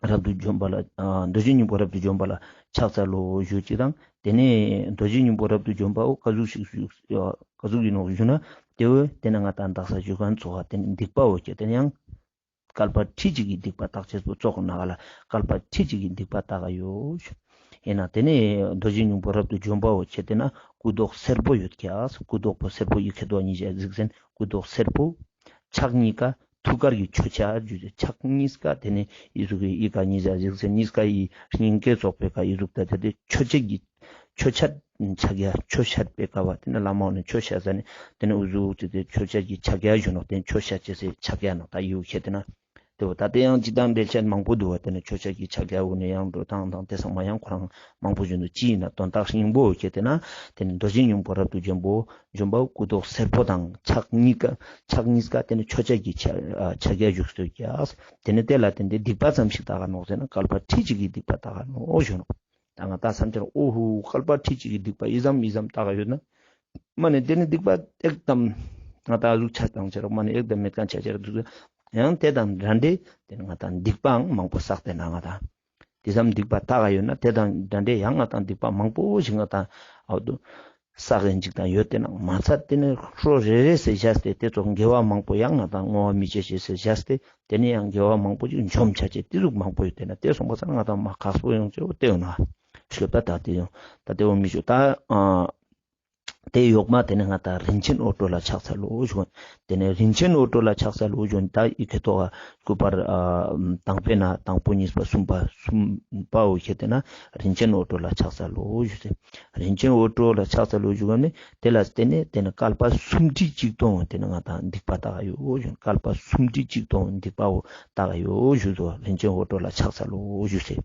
རབ་ཏུ་འཇོམས་པ་ལ་ཨ་རྡོ་རྗེ་སྙིང་པོ་རབ་ཏུ་འཇོམས་པ་ལ་ཕྱག་འཚལ་ལོ་ཞུ་ཅིག་དང་། ཏེ་ནེ་རྡོ་རྗེ་སྙིང་པོ་རབ་ཏུ་འཇོམས་པ་བོ་ག་ཟུག་ཞིག་ཞུ་ག་ཟུག་ཨིན་ནོག་ཞུ་ན་ཏེ་བོ་ཏེ་ནེ་ང་དང་དག་ས་ཞུ་ཁན་ཙོགས་ཏེ་ནེ་སྡིག་པ་བོ་ཁྱེར་ཏེ་ན་ཡང་བསྐལ་པ་ཁྲི་གཅིག་གི་སྡིག་པ་དག་ཅེས་པོ་ཙོགས་ན་ག་ལ་བསྐལ་པ་ཁྲི་གཅིག་གི་སྡིག་པ་དག་ཡོད་ཞུ། ཨིན་ན་ཏེ་ནེ་རྡོ་རྗེ་སྙིང་པོ་རབ་ཏུ་འཇོམས་པ་བོ་ཁྱེར་ཏེ་ན་སྐུ་མདོག་སེར་པོ་ཡོད་ཀྱག། སྐུ་མདོག་པོ་སེར་པོ་ཡི་གེ་ཐོག་ཉེ་ཞ་གཟིགས་སེན་སྐུ་མདོག་སེར་པོ། ཕྱག་གཉིས་ཀ་ཐུགས་ཀར་གྱི་ཆོས་ཆ་ཞུ་ཅེས། ཕྱག་གཉིས་ཀ་ཏེ་ནེ་ཨི་ཟུག་གི་ཨི་ཀ་ཉེ་ཞ་གཟིགས་སེན་གཉིས་ཀ་ཨི་སྙིང་གའི་ཙོགས་པའི་ཀ་ཨི་ཟུག་ད་ཏེ་ཏེ་ཆོས་ཆ་གི་ཆོས་ཆ་ཕྱག་རྒྱ་ཆོས་ཆ་པའི་ཀ་བ་ཏེ་ནེ་བླ་མ་བོ་ནི་ཆོས་ཆ་ཟ་ནེ་ཏེ་ནེ་ཨུ་ཟུག་ཏེ་ཏེ་ཆོས་ཆ་གི་ཕྱག་རྒྱ་ཞུ་ནོག། ཏེ་ནེ་ཆོས་ཆ་ཅེས་སི་ཕྱག་རྒྱ་ནོག་ད་ཡུ་ཁྱེར་ཏེ་ན། ཏེ་བོ་ད་ཏེ་ཡང་ཅི་དང་འགྲེལ་བཤད་མང་པོ་འདུག་པ། ཏེ་ནེ་ཆོས་ཆ་གི་ཕྱག་རྒྱ་བོ་ནི་ཡང་འགྲོ་སྟངས་དང་ཏེ་ཚང་མ་ཡང་ཁོ་རང་མང་པོ་ཞིག་འདུག། ཅི་ཨིན་ན་དོན་དག་སྙིང་པོ་ཁྱེར་ཏེ་ན་ཏེ་ནེ་རྡོ་རྗེ་སྙིང་པོ་རབ་ཏུ་འཇོམས་པོ་འཇོམས་པ་སྐུ་མདོག་སེར་པོ་དང་ཕྱག་གཉིས་ཀ་ཕྱག་གཉིས་ཀ་ཏེ་ནེ་ཆོས་ཆ་གི་ཕྱག་ཨ་ཕྱག་རྒྱ་བཞུགས་སྟོད་ཀྱག། ཏེ་ནེ་ཏེ་ལ་བརྟེན་ཏེ་སྡིག་པ་ཙམ་ཞིག་དག་ག་ནོག་ཟེར་ན་བསྐལ་པ་ཁྲི་གཅིག་གི་སྡིག་པ་དག་ག་ནོག་ཞུ་ནོག། ད་ང་ད་བསམ་འཆར་ཨོ་ཧུ་བསྐལ་པ་ཁྲི་གཅིག་གི་སྡིག་པ་ཨི་ཙམ་ཨི་ཙམ་དག་ག་ཡོད་ན། མ་ནེ་ཏེ་ནེ་སྡིག་པ་ཨེག་དམ་ང་ད་ཨ་ཟུག་ཆ་དང་ཆ་རོག་མ་ནེ་ཨེག་དམ་མེད་ཁན་ཆ་ཆ་རོག་འདུག། ཡང་ཏེ་དང་འདྲ་འདྲེ་ཏེ་ནེ་ང་ད་སྡིག་པའང་མང་པོ་བསགས་ཏེ་ན་ང་ད་ཏེ་ཙམ་སྡིག་པ་དག་ག་ཡོད་ན་ཏེ་དང་འདྲ་འདྲེ་ཡང་ང་ད་སྡིག་པ་མང་པོ་ཞིག་ང་ད་ཨ་བསགས་ཨིན་ཅིག་དང་ཡོད་ཏེ་ན་མ་ཚད་ཏེ་ནེ་ཁྲོ་རེ་རེ་སེ་བཞག་སྟེ་ཏེ་ཙོགས་དགེ་བ་མང་པོ་ཡང་ང་ད་བསྔོ་བ་མི་བྱེད་ཅེས་སེ་བཞག་སྟེ་ཏེ་ནེ་ཡང་དགེ་བ་མང་པོ་ཞིག་འཇོམས་ཆ་ཅེས་ཏེ་ཟུག་མང་པོ་ཡོད་ཏེ་ན་ཏེ་སོང་པ་ས་ང་ད་མ་ཁག་པོ་ཡོང་ཅེས་བོ་ཏེ་ཡོད་ན་ཤོད་པ་ད་ཏེ་ཡོང་ད་ཏེ་བོ་མི་ཤོད་ད་ཨ། ཏེ་ཡོག་མ་ཏེ་ནེ་ང་ད་རིན་ཆེན་འོད་འཕྲོ་ལ་ཕྱག་འཚལ་ལོ་ཞུ། ཏེ་ནེ་རིན་ཆེན་འོད་འཕྲོ་ལ་ཕྱག་འཚལ་ལོ་ཞུ། ད་ཨི་ཁེ་ཏོ་ག་སྐུ་པར་ཨ་དང་པོའི་ནང་དང་པོ་གཉིས་པ་གསུམ་པ་གསུམ་པ་བོ་ཁྱེར་ཏེ་ན་རིན་ཆེན་འོད་འཕྲོ་ལ་ཕྱག་འཚལ་ལོ་ཞུ་ཟེར། རིན་ཆེན་འོད་འཕྲོ་ལ་ཕྱག་འཚལ་ལོ་ཞུ་ག་ནི་ཏེ་ལ་ཏེ་ནེ་ཏེ་ནེ་བསྐལ་པ་སུམ་ཁྲི་གཅིག་སྟོང་ཏེ་ནེ་ང་ད་སྡིག་པ་དག་ཡོད་ཞུ། བསྐལ་པ་སུམ་ཁྲི་གཅིག་སྟོང་སྡིག་པ་བོ་དག་ཡོད་ཞུ་དོ། རིན་ཆེན་འོད་འཕྲོ་ལ་ཕྱག་འཚལ་ལོ་ཞུ་ཟེར།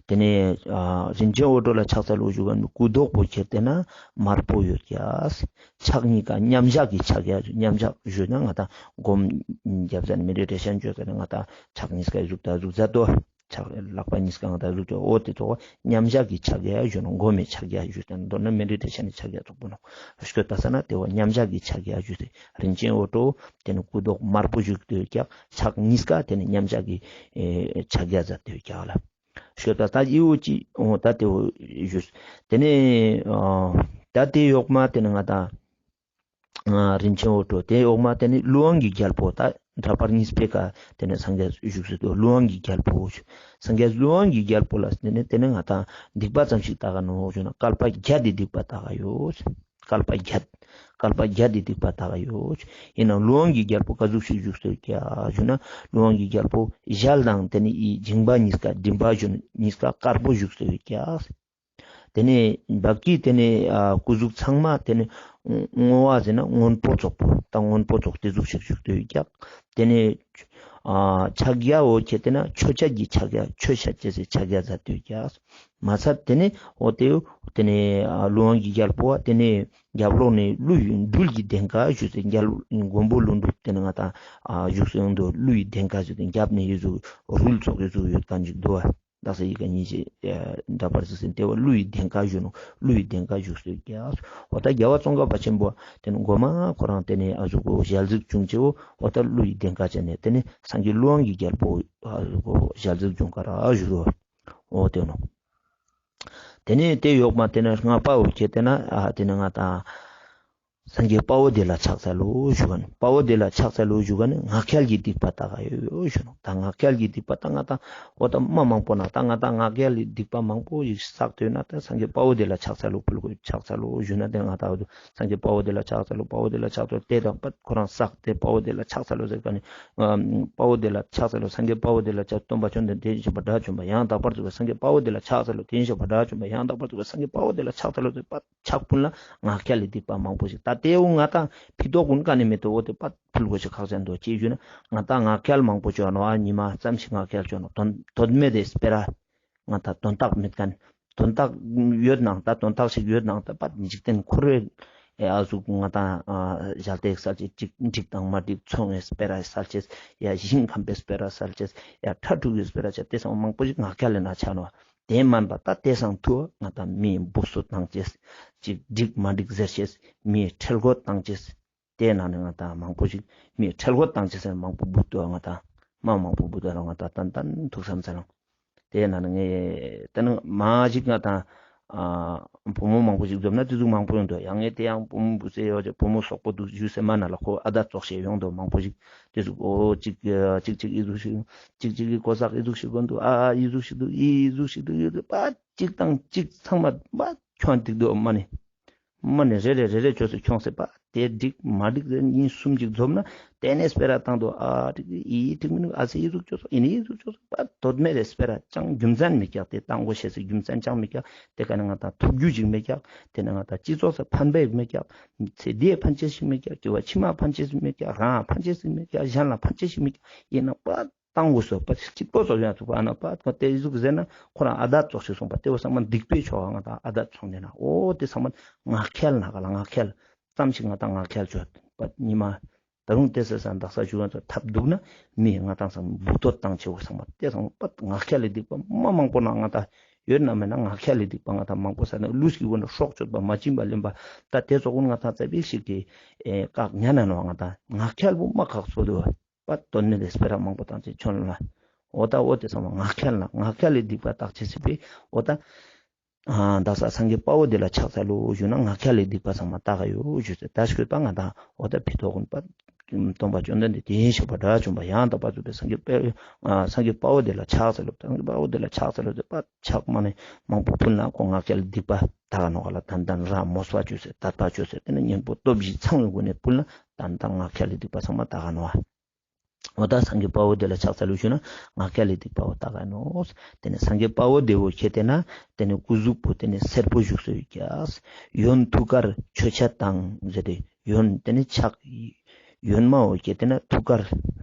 ཏེ་ནེ་ཨ་རིན་ཆེན་འོད་འཕྲོ་ལ་ཕྱག་འཚལ་ལོ་ཞུ་ག་ནི་སྐུ་མདོག་པོ་ཁྱེར་ཏེ་ན་དམར་པོ་ཡོད་ཀྱག། ཕྱག་གཉིས་ཀ་མཉམ་བཞག་གི་ཕྱག་རྒྱ་མཉམ་བཞག་ཞུ་ན་ང་ད་སྒོམ་རྒྱབ་ཟ་ནེ་མི་རེ་རེ་ཤན་བཅོས་ཟ་ནེ་ང་ད་ཕྱག་གཉིས་ཀ་ཟུག་ད་ཟུག་ཟ་དོ། ཕྱག་ལག་པ་གཉིས་ཀ་ང་ད་ཟུག་ཅོ་འོ་ཏེ་ཚོ་མཉམ་བཞག་གི་ཕྱག་རྒྱ་ཞུ་ནོག། སྒོམ་མེ་ཕྱག་རྒྱ་ཞུ་ཏེ་མདོར་ན་མི་རེ་རེ་ཤན་ནི་ཕྱག་རྒྱ་ཚོགས་པོ་ནོག། ཤོད་པ་ས་ན་ཏེ་བོ་མཉམ་བཞག་གི་ཕྱག་རྒྱ་ཞུ་ཏེ་རིན་ཆེན་འོད་འཕྲོ་ཏེ་ནེ་སྐུ་མདོག་དམར་པོ་ཞིག་ཏེ་ཡོད་ཀྱག། ཕྱག་གཉིས་ཀ་ཏེ་ནེ་མཉམ་བཞག་གི་ཨེ་ཕྱག་རྒྱ་ཟ་ཏེ་ཡོད་ཀྱག་ལ། ཤོད་པ་ད་ཨི་བོ་ཅི་འོ་ད་ཏེ་བོ་ཞུས། ཏེ་ནེ་ཨ་ད་ཏེ་ཡོག་མ་ཏེ་ནེ་ང་ད་ཨ་རིན་ཆེན་འོད་འཕྲོ་ཏེ་ཡོག་མ་ཏེ་ནེ་ཀླུ་དབང་གི་རྒྱལ་པོ་ད་འདྲ་པར་གཉིས་པའི་ཀ་ཏེ་ནེ་སངས་རྒྱས་བཞུགས་སུ་དུ་ཀླུ་དབང་གི་རྒྱལ་པོ་ཞུ། སངས་རྒྱས་ཀླུ་དབང་གི་རྒྱལ་པོ་ལ་ཏེ་ནེ་ཏེ་ནེ་ང་ད་སྡིག་པ་ཙམ་ཞིག་དག་ག་ནོག་ཞུ་ན་བསྐལ་པ་བརྒྱད་དི་སྡིག་པ་དག་ག་ཡོད། བསྐལ་པ་བརྒྱད། བསྐལ་པ་བརྒྱད་དི་སྡིག་པ་དག་ཡོད། ཨིན་ན་ཀླུ་དབང་གི་རྒྱལ་པོ་ག་ཟུག་ཞིག་བཞུགས་སོ་ཀྱག་ཞུ་ན་ཀླུ་དབང་གི་རྒྱལ་པོ་ཞལ་དང་ཏེ་ནེ་ཨི་མཇིང་པ་གཉིས་ཀ་མགྲིན་པ་གཉིས་ཀ་དཀར་པོ་བཞུགས་སོ་ཀྱག། ཏེ་ནེ་བག་གི་ཏེ་ནེ་ཨ་སྐུ་གཟུགས་ཚང་མ་ཏེ་ནེ་བསྔོ་བ་ཟེར་ན་སྔོན་པོ་ཙོགས་པོ་ད་སྔོན་པོ་ཙོགས་ཏེ་ཟུག་ཞིག་བཞུགས་སོ་ཀྱག། ཏེ་ནེ་ཨ་ཕྱག་རྒྱ་བོ་ཁྱེར་ཏེ་ན་ཆོས་ཆ་གི་ཕྱག་རྒྱ་ཆོས་ཆ་ཅེས་སི་ཕྱག་རྒྱ་ཟ་ཏེ་ཀྱག། མ་ཚད་ཏེ་ནེ་འོ་ཏེ་ཏེ་ནེ་ཨ་ཀླུ་དབང་གི་རྒྱལ་པོ་བ་ཏེ་ནེ་རྒྱབ་ལོགས་ནེ་ཀླུ་ཡི་སྦྲུལ་གྱི་གདེངས་ཀ་ཞུས་ཏེ་རྒྱལ་མགོན་པོ་ཀླུ་སྒྲུབ་ཏེ་ནེ་ང་ད་ཨ་བཞུགས་སུ་ཡོང་དུ་ཀླུ་ཡི་གདེངས་ཀ་ཞུས་ཏེ་རྒྱབ་ནེ་ཡི་ཟུག་རུལ་ཙོགས་ཡི་ཟུག་ཡོད་ཁན་ཅིག་འདུག་བ། དག་ས་ཡི་གེ་ཉི་ཤུ་འདྲ་པར་ཟེར་ཏེ་བ་ཀླུ་ཡི་གདེངས་ཀ་ཞུ་ནོག། ཀླུ་ཡི་གདེངས་ཀ་བཞུགས་སུ་ཀྱག། འོ་ད་རྒྱལ་བ་ཙོང་ཁ་པ་ཆེན་པོ་ཏེ་ནེ་གོ་མ་ཁོ་རང་ཏེ་ནེ་ཨ་ཟུག་གོ་ཞལ་གཟིགས་བྱུང་ཅེའོ། འོ་ད་ཀླུ་ཡི་གདེངས་ཀ་ཅན་ནེ་ཏེ་ནེ་སངས་རྒྱས་ཀླུ་དབང་གི་རྒྱལ་པོ་ཨ་ཟུག་གོ་ཞལ་གཟིགས་བྱུང་ཀ་ར་ཞུ་རོ། འོ་ཏེ་ནོ། ཏེ་ནེ་ཏེ་ཡོག་མ་ཏེ་ནེ་ལྔ་པ་འོ་ཁྱེར་ཏེ་ན་ཨ་ཏེ་ནེ་ང་ད་ སངས་རྒྱས་དཔའ་བོ་དེ་ལ་ཕྱག་འཚལ་ལོ་ཞུ་ག་ནི། དཔའ་བོ་དེ་ལ་ཕྱག་འཚལ་ལོ་ཞུ་ག་ནི་ངག་འཁྱལ་གྱི་སྡིག་པ་དག་ག་ཡོད་ཞུ་ནོག། ད་ངག་འཁྱལ་གྱི་སྡིག་པ་ད་ང་ཏང་འོ་ད་མ་མང་པོ་ན་ད་ང་ཏང་ངག་འཁྱལ་གྱི་སྡིག་པ་མང་པོ་ཞིག་བསགས་ཏེ་ཡོད་ན་ད་སངས་རྒྱས་དཔའ་བོ་དེ་ལ་ཕྱག་འཚལ་ལོ་ཕུལ་དགོས། ཕྱག་འཚལ་ལོ་ཞུ་ན་དེ་ང་ཏང་འོ་ད་སངས་རྒྱས་དཔའ་བོ་དེ་ལ་ཕྱག་འཚལ་ལོ། དཔའ་བོ་དེ་ལ་ཕྱག་འཚལ་ལོ། དེ་དང་པད་ཁོ་རང་བསགས་ཏེ་དཔའ་བོ་དེ་ལ་ཕྱག་འཚལ་ལོ་ཟེར་ག་ནི། དཔའ་བོ་དེ་ལ་ཕྱག་འཚལ་ལོ། སངས་རྒྱས་དཔའ་བོ་དེ་ལ་ཕྱག་སྟོན་པ་བཅོམ་ལྡན་འདས་དེ་བཞིན་གཤེགས་པ་དགྲ་བཅོམ་པ་ཡང་དག་པར་རྫོགས་པའི་སངས་རྒྱས་དཔའ་བོ་དེ་ལ་ཕྱག་འཚལ་ལོ། དེ་བཞིན་གཤེགས་པ་དགྲ་བཅོམ་པ་ཡང་དག་པར་རྫོགས་པའི་སངས་རྒྱས་དཔའ་བོ་དེ་ལ་ཕྱག་འཚལ་ལོ་ཟེར་པ། ཕྱག་ཕུལ་ན་ངག་འཁྱལ་ལི་སྡིག་པ་མང་པོ་ཞིག་ད་དེའུ་ང་ཏང་ཕི་ཏོག་ཀུན་ཀ་ནི་མེད་དོ། འོ་དེ་པད་ཕུལ་དགོས་ཤེས་ཁག་ཅན་དོ་ཅི་ཞུ་ན་ང་ཏང་ངག་འཁྱལ་མང་པོ་ཅོ་ནོག། ཨ་ཉི་མ་ཙམ་ཞིག་ངག་འཁྱལ་ཅོ་ནོག། དོན་དོན་མེད་དེ་སྤེ་ར་ང་ཏང་དོན་དག་མེད་མཁན་དོན་དག་ཡོད་ནང་ད་དོན་དག་ཞིག་ཡོད་ནང་ད་པད་འཇིག་རྟེན་འཁོར་བའི་ཨ་ཟུག་ང་ཏང་ཞལ་ཏེ་སལ་ཅེས་ཅིག་འགྲིག་དང་མ་འགྲིག་ཚོང་ངེ་སྤེ་ར་སལ་ཅེས་ཡ་ཞིང་ཁམས་པའི་སྤེ་ར་སལ་ཅེས་ཡ་ཁྲ་ཕྲུག་གི་སྤེ་ར་ཅེས་དེ་སང་མང་པོ་ཞིག་ངག་འཁྱལ་ལི་ན་ཆ་ནོག། དེ་མན་པ་ད་དེ་སང་ཐུ་ང་ཏང་མི་འབུ་སུ་བཏང་ཅེས་ཅིག་འགྲིག་མ་འགྲིག་ཟེར་ཅེས་མི་ཁྲེལ་དགོད་བཏང་ཅེས་དེ་ནང་ནས་ང་ཏང་མང་པོ་ཞིག་མི་ཁྲེལ་དགོད་བཏང་ཅེས་ཟེར་མང་པོ་འབུ་ཏོ་ང་ཏང་མ་མང་པོ་འབུ་ཏོ་ང་ཏང་ཏན་ཏན་ཐུགས་བསམ་ཚེ་ལང་དེ་ནང་ནས་ངས་དེ་ནང་མ་ཞིག་ང་ཏང་ཨ་བུ་མོ་མང་པོ་ཞིག་འཛོམས་ན་དེ་ཟུག་མང་པོ་ཡོང་དོ། ཡང་ངས་དེ་ཡང་བུ་མོ་འབུ་སེ་ཡོད་ཅེ་བུ་མོ་སོག་པོ་འདུག་ཞུ་སེ་མ་ན་ལ་ཁོ་ཨ་ད་ཙོགས་ཤེས་ཡོང་དོ་མང་པོ་ཞིག་དེ་ཟུག་འོ་ཅིག་ཅིག་ཅིག་ཨི་ཟུག་ཞིག་ཅིག་ཅིག་གི་གོ་ས་ཨི་ཟུག་ཞིག་གོ་འདུག། ཨ་ཨ་ཨི་ཟུག་ཞིག་འདུག། ཨི་ཟུག་ཞིག་འདུག་ཡོད་པ་ཅིག་དང་ཅིག་ཚང་མ་མ་ཁྱོང་ཏིག་འདུག། མ་ནི་མ་ནི་རེ་རེ་རེ་རེ་ཅོས་སེ་ཁྱོང་སེ་པ་དེ་འགྲིག་མ་འགྲིག་ཟེར་ཉིན་གསུམ་ཅིག་འཛོམས་ན་དེ་ནས་སྤེ་ར་བཏང་དུ་ཨ་འགྲིག་ཨི་འགྲིག་མི་འདུག། ཨ་ཟེ་ཨི་ཟུག་ཅོས་སོ་ཨི་ནི་ཨི་ཟུག་ཅོས་སོ་པ་དོད་མེད་རེ་སྤེ་ར་ཅང་རྒྱུ་མཚན་མི་ཀྱག། དེ་བཏང་དགོས་ཤེས་སི་རྒྱུ་མཚན་ཅང་མི་ཀྱག། དེ་ཀ་ནས་ང་ཏང་ཐོབ་རྒྱུ་ཅིག་མི་ཀྱག། དེ་ནས་ང་ཏང་སྤྱི་ཚོགས་སི་ཕན་པ་ཞིག་མི་ཀྱག། ཚེ་འདིའི་ཕན་ཆེ་ཞིག་མི་ཀྱག། སྐྱེ་བ་ཕྱི་མ་ཕན་ཆེ་ཞིག་མི་ཀྱག། རང་ཕན་ཆེ་ཞིག་མི་ཀྱག། གཞན་ལ་ཕན་ཆེ་ཞིག་མི་ཀྱག། ཡིན་ན་པ་བཏང་དགོས་སོ་པ་གཅིག་པོ་སོ་ཡང་ཐུག་པ་ན་པ་དེ་ཟུག་ཟེར་ན་ཁོ་རང་ཨ་ད་ཙོགས་ཤིག་སོང་པ་དེ་བོ་ཚང་མ་སྡིག་པའི་ཆོ་ག་ང་ཏང་ཨ་ད་ཚོང་ནས་ན་འོ་དེ་ཚང་མ་ངག་འཁྱལ་ན་ག་ལ་ངག་འཁྱལ་ཙམ་ཞིག་ང་ཏང་ངག་འཁྱལ་ཆོ་པ་ཉི་མ་ད་རུང་དེ་ཟེར་ས་དག་ས་ཞུ་ཡང་ཐབས་སྡུག་ན་མི་ང་ཏང་ཚང་འབུ་ཏོ་བཏང་ཆེ་བོ་ཚང་མ་དེ་ཚང་མ་པ་ངག་འཁྱལ་ལི་སྡིག་པ་མ་མང་པོ་ན་ང་ཏང་ཡོད་ན་མེད་ན་ངག་འཁྱལ་ལི་སྡིག་པ་ང་ཏང་མང་པོ་ས་ན་ལུས་ཀྱི་སྒོ་ནས་སྲོག་གཅོད་པ་མ་བྱིན་པ་ལེན་པ་ད་དེ་ཚོ་ཀུན་ང་ཏང་རྩ་བའི་ཞིག་གི་བཀག་ཉན་ན་ནོ་ང་ཏང་ངག་འཁྱལ་བོ་མ་བཀག་སོ་དུ། པ་དོན་མེད་དེ་སྤེ་ར་མང་པོ་བཏང་ཅེས་ཆོན་ལ། འོ་ད་འོ་དེ་ཚང་མ་ངག་འཁྱལ་ན་ངག་འཁྱལ་ལི་སྡིག་པ་བརྟག་ཅེས་སི་པས་འོ་ད། ཨ་དག་ས་སངས་རྒྱས་དཔའ་བོ་དེ་ལ་ཕྱག་འཚལ་ལོ་ཞུ་ན་ངག་འཁྱལ་ལི་སྡིག་པ་ཚང་མ་དག་ག་ཡོད་ཞུ་ཟེར་ད་ཤོད་པ་ང་དང་འོ་ད་ཕི་ཐོག་ཀུན་པ། སྟོན་པ་བཅོམ་ལྡན་འདས་དེ་བཞིན་གཤེགས་པ་དགྲ་བཅོམ་པ་ཡང་དག་པར་རྫོགས་པའི་སངས་རྒྱས་དཔའ་སངས་རྒྱས་དཔའ་བོ་དེ་ལ་ཕྱག་འཚལ་ལོ། སངས་རྒྱས་དཔའ་བོ་དེ་ལ་ཕྱག་འཚལ་ལོ་ཟེར་པ་ཕྱག་མ་ནི་མང་པོ་ཕུལ་ན་ཁོ་ངག་འཁྱལ་ལི་སྡིག་པ་དག་ག་ནོག་ག་ལ། ཏན་ཏན་ར་མོས་པ་བཅོས་ཟེར་དད་པ་བཅོས་ཟེར་དེ་ནི་གཉེན་པོ་སྟོབས་བཞི་ཚང་བའི་སྒོ་ནས་ཕུལ་ན་ཏན་ཏན་ངག་འཁྱལ་ལི་སྡིག་པ་ཚང་མ་དག་ག་ནོག། འོ་ད་སངས་རྒྱས་དཔའ་བོ་དེ་ལ་ཕྱག་འཚལ་ལོ་ཞུ་ན་ངག་འཁྱལ་ལི་སྡིག་པ་བོ་དག་ག་ནོག། དེ་ནས་སངས་རྒྱས་དཔའ་བོ་དེ་བོ་ཁྱེད་དེ་ན་དེ་ནས་སྐུ་གཟུགས་པོ་དེ་ནས་སེར་པོ་བཞུགས་སོ་ཡོད་ཀྱག། ཡོན་ཐུགས་ཀར་མཆོད་ཆས་དང་ཟེར་ཏེ་ཡོན་དེ་ནས་ཕྱག་ཡོན་མ་བོ་ཁྱེད་དེ་ན་ཐུགས་ཀར་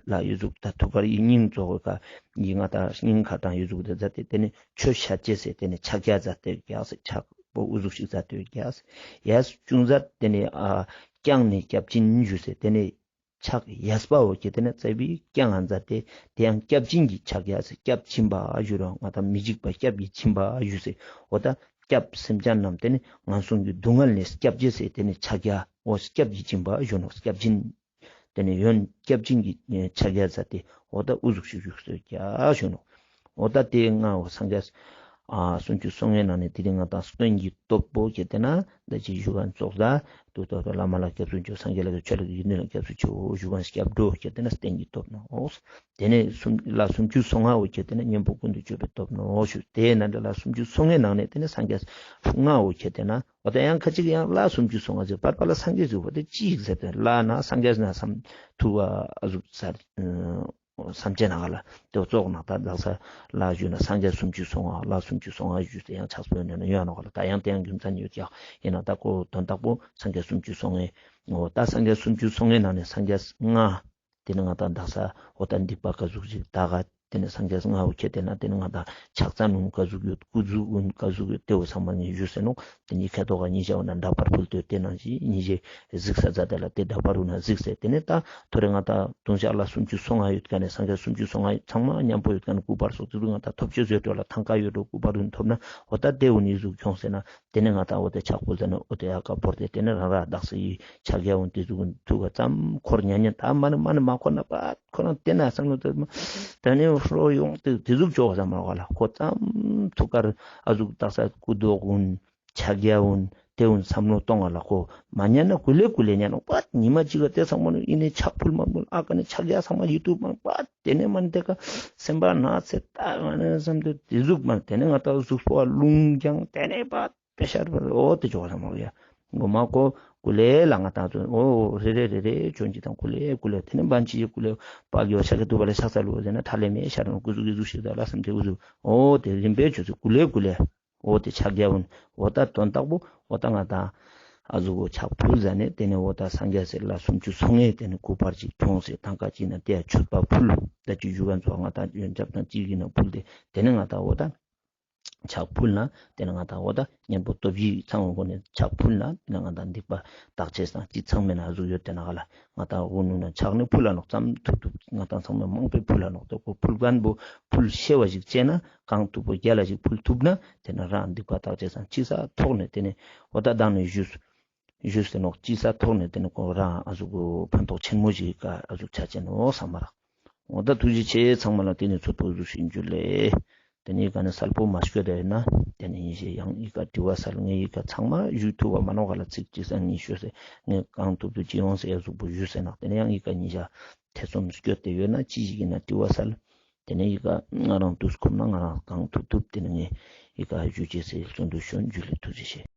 ལ་ཡོད་གཟུགས་ད་ཐུགས་ཀར་ཡིན་སྙིང་ཙོགས་ཀ་ཡིན་ང་ད་སྙིང་ཁ་དང་ཡོད་གཟུགས་དེ་ཟ་སྟེ་དེ་ནས་མཆོད་ཆས་ཅེས་ཟེར་དེ་ནས་ཕྱག་རྒྱ་ཟ་སྟེ་ཡོད་ཀྱག་ཟེར་ཕྱག་པོ་འུ་གཟུགས་ཤིག་ཟ་སྟེ་ཡོད་ཀྱག་ཟེར། ཡས་ཅུང་ཟད་དེ་ནས་ཨ་བརྐྱང་ནས་སྐྱབས་སྦྱིན་ཞུ་ཟེར་དེ་ནས། ཕྱག་གཡས་པ་བོ་ཁྱེད་དེ་ན་རྩ་བའི་བརྐྱང་ང་མཛད་དེ་དེ་ཡང་སྐྱབས་སྦྱིན་གྱི་ཕྱག་རྒྱ་ཟེར། སྐྱབས་སྦྱིན་པ་ཞུ་རོ་ང་དང་མི་འཇིགས་པ་སྐྱབས་ཀྱི་སྦྱིན་པ་ཞུ་ཟེར། འོ་ད་སྐྱབས་སེམས་ཅན་རྣམས་དེ་ནི་ངན་སོང་གི་སྡུག་བསྔལ་ནས་སྐྱབས་རྗེས་ཟེར་དེ་ནི་ཕྱག་རྒྱ་འོ་སྐྱབས་ཀྱི་སྦྱིན་པ་ཞུ་ནོག། སྐྱབས་སྦྱིན་དེ་ནི་ཡོན་སྐྱབས་སྦྱིན་གྱི་ཕྱག་རྒྱ་མཛད་དེ་འོ་ད་འུ་ཟུག་ཤིག་ཞུ་ཟེར་རྒྱ་ཞུ་ནོག། འོ་ད་དེ་ལྔ་བོ་སངས་རྒྱས་ཨ་སུམ་ཅུ་སོ་ལྔའི་ནང་ནས་དེ་རིང་ང་དང་སྟོན་གྱི་སྟོབས་པོ་ཁྱེད་དེ་ན་ད་ཅི་ཞུ་གན་ཙོགས་ད་དུ་ད་ད་བླ་མ་ལ་སྐྱབས་སུ་མཆིའོ། སངས་རྒྱས་ལ་ཆོས་ལ་ཡོན་ཏན་ལ་སྐྱབས་སུ་མཆིའོ་ཞུ་གན་སྐྱབས་འགྲོ་ཁྱེད་དེ་ན་སྟོན་གྱི་སྟོབས་ནོག། དེ་ནས་སུམ་ལ་སུམ་ཅུ་སོ་ལྔ་བོ་ཁྱེད་དེ་ན་གཉེན་པོ་ཀུན་ཏུ་སྤྱོད་པའི་སྟོབས་ནོག་ཞུ། དེ་ན་འདྲ་ལ་སུམ་ཅུ་སོ་ལྔའི་ནང་ནས་དེ་ནས་སངས་རྒྱས་ལྔ་བོ་ཁྱེད་དེ་ན་འོ་ད་ཡང་ཁ་ཅིག་ཡང་ལ་སུམ་ཅུ་སོ་ལྔ་ཟེར་བར་པ་ལ་སངས་རྒྱས་ཟེར་བ་དེ་ཅི་ཡིག་ཟེར་དེ་ལ་ན་སངས་རྒྱས་ན་བསམ་ཐུབ་པ་ཨ་ཟུག་ཟེར། སེམས་ཅན་ནང་ལ་དེ་ཙོགས་ནང་ད་དག་ས་ལ་ཞུས་ན་སངས་རྒྱས་སུམ་ཅུ་སོ་ལྔ་ལ་སུམ་ཅུ་སོ་ལྔ་ཞུས་ཏེ་ཡང་ཕྱག་སྤོས་ནས་ཡོང་ནོག་ལ། ད་ཡང་དེ་ཡང་རྒྱུ་མཚན་ཡོད་ཀྱག། ཡིན་ན་ད་ཁོ་དོན་དག་པོ་སངས་རྒྱས་སུམ་ཅུ་སོ་ལྔའི་འོ་ད་སངས་རྒྱས་སུམ་ཅུ་སོ་ལྔའི་ནང་ནས་སངས་རྒྱས་ལྔ་དེ་ནི་ང་ད་དག་ས་འོ་ད་སྡིག་པ་ག་ཟུག་ཅིག་དག་ག་དེ་ནི་སངས་རྒྱས་ལྔ་བོ་ཁྱེད་དེ་ན་དེ་ནི་ང་ད་ཕྱག་མཚན་ཀུན་ག་ཟུག་ཡོད་སྐུ་གཟུགས་ཀུན་ག་ཟུག་ཡོད་དེ་བོ་ཚང་མ་ངས་ཞུས་ཟེར་ནོག། དེ་ནི་ཁ་ཐོག་ག་ཉིན་ཞག་བོ་ན་འདྲ་པར་ཕུལ་ཏེ་དེ་ནང་བཞིན་ཉིན་ཞག་གཟིགས་ས་ཛ་དེ་ལ་དེ་འདྲ་པར་རུ་ན་གཟིགས་ཟེར། དེ་ནས་ད་ཐོ་རེ་ང་ད་དུང་ཞག་ལ་སུམ་ཅུ་སོ་ལྔ་ཡོད་ཀ་ནས་སངས་རྒྱས་སུམ་ཅུ་སོ་ལྔ་ཚང་མ་མཉམ་པོ་ཡོད་ཀ་ནས་སྐུ་པར་སོགས་དེ་ཚོ་ང་ད་ཐོབ་ཆོས་ཟེར་འགྲོ་ལ་ཐང་ཀ་ཡོད་འགྲོ་སྐུ་པར་རུ་ཐོབ་ན་འོ་ད་དེ་འུ་ནི་གཟུགས་ཁྱོང་ཟེར་ན་དེ་ནས་ང་ད་འོ་དེ་ཕྱག་ཕུལ་ཟེར་ན་འོ་དེ་ཡག་ག་བོར་ཏེ་དེ་ནས་རང་ར་དག་ས་ཡི་ཕྱག་རྒྱ་འོན་དེ་ཚོ་ཐུག་ག་ཙམ་འཁོར་ཉན་ཉན་ད་མ་ནི་མ་ནི་མ་འཁོར་ན་པ་ཁོ་རང་དེ་ན་བསམ་བློ་དེ་མ་ད་ནི་ཧྲོ་ཡོང་དེ་དེ་གཟུགས་ཆོག་ཙམ་མ་ག་ལ་ཁོ་ཙམ་ཐུག་གར་ཨ་གཟུགས་དག་ས་སྐུ་མདོག་འོན། ཕྱག་རྒྱ་འོན། དེ་འུན་བསམ་བློ་གཏོང་ང་ལ་ཁོ་མ་ཉན་ན་གུ་ལེ་གུ་ལེ་ཉན་ནོག་པ། ཉི་མ་གཅིག་ག་དེ་ཚང་མ་ནི་ཨི་ནེ་ཕྱག་ཕུལ་མ་ཕུལ་ཨ་ཀ་ནེ་ཕྱག་རྒྱ་ཚང་མ་ཡིད་དུ་མ་པ་དེ་ནེ་མ་ནི་དེ་ཀ་སེམས་པ་ན་ཚེ་ད་ང་ནི་བསམ་དུ་དེ་ཟུག་མ་དེ་ནེ་ང་ད་གཟུགས་པོ་ལ་རླུང་རྒྱང་དེ་ནེ་པ་པེ་ཤར་བར་འོ་དེ་ཅོག་ལ་མ་ཡ། མགོ་མ་ཀོ་གུ་ལེ་ལ་ང་ད་ཚོ་འོ་རེ་རེ་རེ་རེ་ཅོན་གྱི་དང་གུ་ལེ་གུ་ལེ་དེ་ནེ་བན་ཅི་གུ་ལེ་པ་གི་བ་ཤ་གི་དུ་བ་ལེ་ཤ་ཚ་ལུ་ཟེར་ན་ཐ་ལེ་མེ་ཤར་ནོག་གུ་ཟུག་གི་ཟུག་ཤིག་ད་ལ་བསམ་དེ་འུ་ཟུག་འོ་དེ་རིམ་པས་ཅོ་ཚུལ་གུ་ལེ་གུ་ལེ། འོ་དེ་ཕྱག་རྒྱ་བོ་ནི་འོ་ད་དོན་དག་པོ་འོ་ད་ང་ད་ཨ་ཟུག་གོ་ཕྱག་ཕུལ་ཟ་ནེ་དེ་ནེ་འོ་ད་སངས་རྒྱས་སི་ལྷ་སུམ་ཅུ་སོ་ལྔའི་དེ་ནེ་སྐུ་པར་ཅིག་ཐོང་སེ་ཐང་ཀ་ཅིག་ན་དེ་ཡ་མཆོད་པ་ཕུལ་ད་ཅི་ཞུ་ག་ཚོ་ང་ད་ཡོན་ཆབ་དང་ཅིག་གི་ན་ཕུལ་ཏེ་དེ་ནེ་ང་ད་འོ་ད་ཕྱག་ཕུལ་ན་དེ་ནེ་ང་ད་འོ་ད་གཉེན་པོ་སྟོབས་བཞི་ཚང་བའི་སྒོ་ནས་ཕྱག་ཕུལ་ན་དེ་ནེ་ང་ད་སྡིག་པ་དག་ཅེས་དང་ཅི་ཚང་མེད་ན་ཨ་ཟུག་ཡོད་དེ་ན་ག་ལ་ང་ད་འོ་ནུ་ན་ཕྱག་ནི་ཕུལ་ལ་ནོག་ཙམ་ཐུབ་ཐུབ་ང་ད་ཚང་མ་མང་པོ་ཕུལ་ལ་ནོག་དེ་ཀོ་ཕུལ་མཁན་པོ་ཕུལ་ཤེས་པ་ཞིག་བྱས་ན་གང་ཐུབ་པོ་རྒྱལ་ལ་ཞིག་ཕུལ་ཐུབ་ན། དེ་ནེ་རང་སྡིག་པ་དག་ཅེས་སང་ཅི་ས་ཐོག་ནེ་དེ་ནེ་འོ་ད་དང་ནེ་ཞུས་ཞུས་ཏེ་ནོག་ཅི་ས་ཐོག་ནེ་དེ་ནེ་ཁོ་རང་ཨ་ཟུག་གོ་ཕན་ཐོགས་ཆེན་མོ་ཞིག་ག་ཨ་ཟུག་ཆ་ཅེས་ནོག་བསམ་མ་རག་འོ་ད་ཐུགས་རྗེ་ཆེ་ཚང་མ་ལ་དེ་ནེ་ཚོད་པོ་ཟུག་ཤིག་འཇུ་ལེ། དེ་ནེ་ཡི་ག་ནེ་སལ་པོ་མ་སྐྱོད་དེ་ཡོད་ན་དེ་ནེ་ཡིན་ཞེས་ཡང་ཡི་ག་དྲི་བ་སལ་ངས་ཡི་ག་ཚང་མ་ཞུ་ཐུབ་པ་མ་ནོག་ག་ལ་ཚིག་ཅི་ས་ཉིས་ཤོད་སེ་ངས་གང་ཐུབ་ཐུབ་ཅི་ཡོང་སེ་ཨ་ཟུག་པོ་ཞུས་སེ་ནག་དེ་ནེ་ཡང་ཡི་ག་ཉིས་ཤ་ཐེ་ཚོམ་སྐྱོད་དེ་ཡོད་ན་ཅི་ཞིག་ཡིན་ན་དྲི་བ་སལ། དེ་ནེ་ཡི་ག་ང་རང་དུས་ཁོམ་ན་ང་རང་གང་ཐུབ་ཐུབ་དེ་ནེ་ངས་ཡི་ག་ཞུ་ཅེས་སེ་བརྩོན་འགྲུས་ཤོན་འཇུ་ལེ། ཐུགས་རྗེ་ཆེ།